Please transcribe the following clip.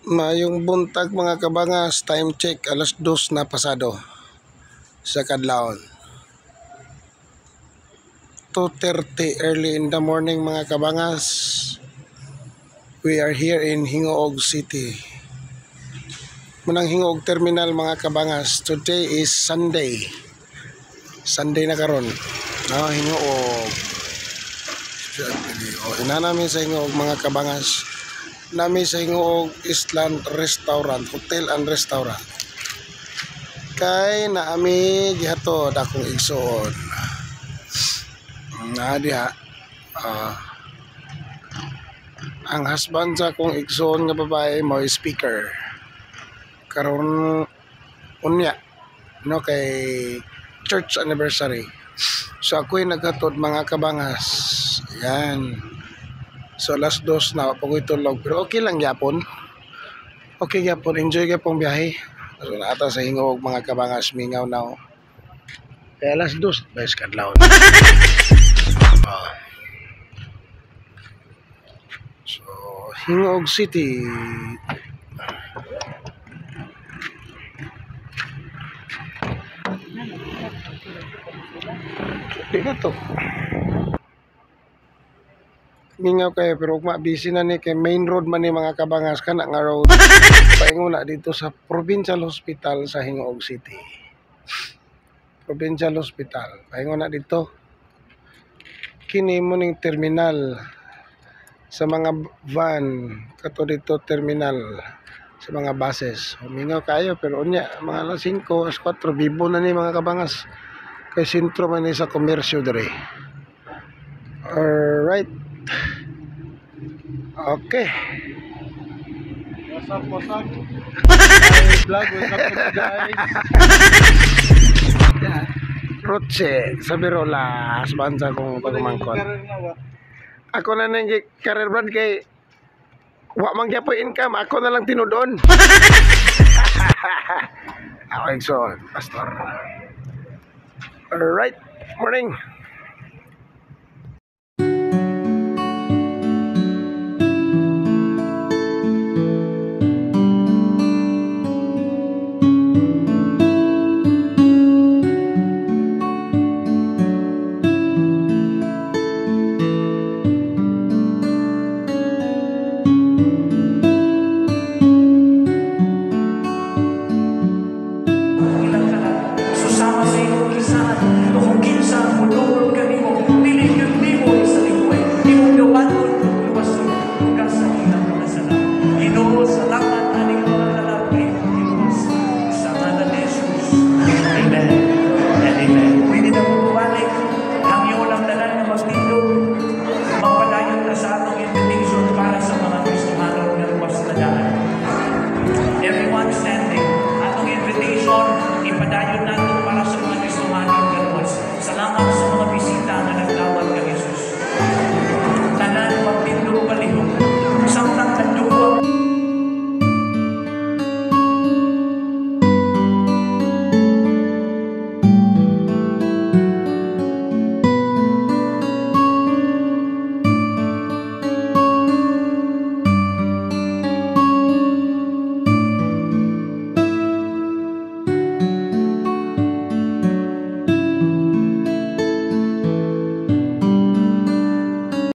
Maayong buntag, mga kabangas, time check, 2:00 na pasado sa kadlawon. 2:30 early in the morning, mga kabangas. We are here in Gingoog City. Mao nang Gingoog Terminal, mga kabangas. Today is Sunday. Sunday na karon. No, Gingoog. O, ina namin sa Gingoog, mga kabangas, nami sa Gingoog Island Restaurant, Hotel and Restaurant. Kay naami gihatod akong igsoon. Na diha ang husband sa akong igsoon nga babae mo speaker. Karon unya no kay church anniversary. So ako'y naghatod, mga kabangas. Yan. So 2:00 na pa ko'y tulog pero okay lang gyapon. Okay gyapon, enjoy gyapon biyahe. So naa ta sa Gingoog, mga kabangas, mingaw na ako. Kaya 2:00 bes kadlawon. Ah. So Gingoog City. Di na to. Mingaw kayo pero ugma busy na ni kay main road man ni, mga kabangas, kana nga road paingon na dito sa Provincial Hospital sa Gingoog City. Provincial Hospital. Paingon na dito. Kini mo ning terminal sa mga van kato dito, terminal sa mga buses. Mingaw kayo pero unya mga alas 5, alas 4, bibo na ni, mga kabangas. Kay sentro man ni sa komersyo dere. Alright. Okay. What's up, what's up? Hi, vlog, what's up guys? Rotse, sa Birola, husband sa akong pagmangkon. Career na ba? Ako na nang career, brad, kay wa man gyapoy income, ako na lang tinudon. Ako igsoon, pastor. Alright, morning.